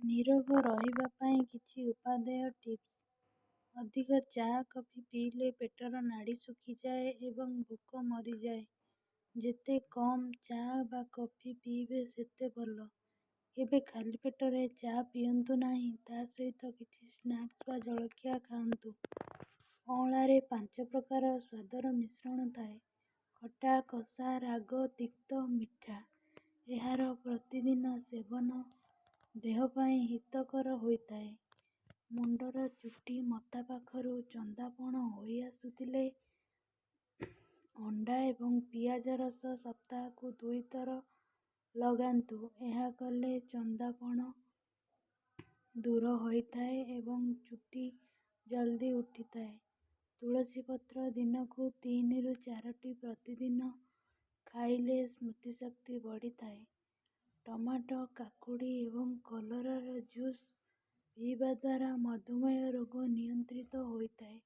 ନିରୋଗ ରହିବା ପାଇଁ କିଛି ଉପାଦେୟ ଟିପ୍ସ: ଅଧିକ ଚା କଫି ପିଇଲେ ପେଟର ନାଡ଼ି ଶୁଖିଯାଏ ଏବଂ ଭୋକ ମରିଯାଏ। ଯେତେ କମ୍ ଚା ବା କଫି ପିଇବେ ସେତେ ଭଲ। କେବେ ଖାଲି ପେଟରେ ଚା ପିଅନ୍ତୁ ନାହିଁ, ତା ସହିତ କିଛି ସ୍ନାକ୍ସ ବା ଜଳଖିଆ ଖାଆନ୍ତୁ। ଅଁଳାରେ 5 ପ୍ରକାର ସ୍ୱାଦର ମିଶ୍ରଣ ଥାଏ, ଖଟା, କଷା, ରାଗ, ତିକ୍ତ, ମିଠା। ଏହାର ପ୍ରତିଦିନ ସେବନ ଦେହ ପାଇଁ ହିତକର ହୋଇଥାଏ। ମୁଣ୍ଡର ଚୁଟି ମଥା ପାଖରୁ ଚନ୍ଦାପଣ ହୋଇଆସୁଥିଲେ ଅଣ୍ଡା ଏବଂ ପିଆଜ ରସ ସପ୍ତାହକୁ 2 ଥର ଲଗାନ୍ତୁ। ଏହା କଲେ ଚନ୍ଦାପଣ ଦୂର ହୋଇଥାଏ ଏବଂ ଚୁଟି ଜଲଦି ଉଠିଥାଏ। ତୁଳସୀ ପତ୍ର ଦିନକୁ 3ରୁ 4ଟି ପ୍ରତିଦିନ ଖାଇଲେ ସ୍ମୃତିଶକ୍ତି ବଢ଼ିଥାଏ। ଟମାଟୋ, କାକୁଡ଼ି ଏବଂ କଲରାର ଜୁସ୍ ପିଇବା ଦ୍ୱାରା ମଧୁମେହ ରୋଗ ନିୟନ୍ତ୍ରିତ ହୋଇଥାଏ।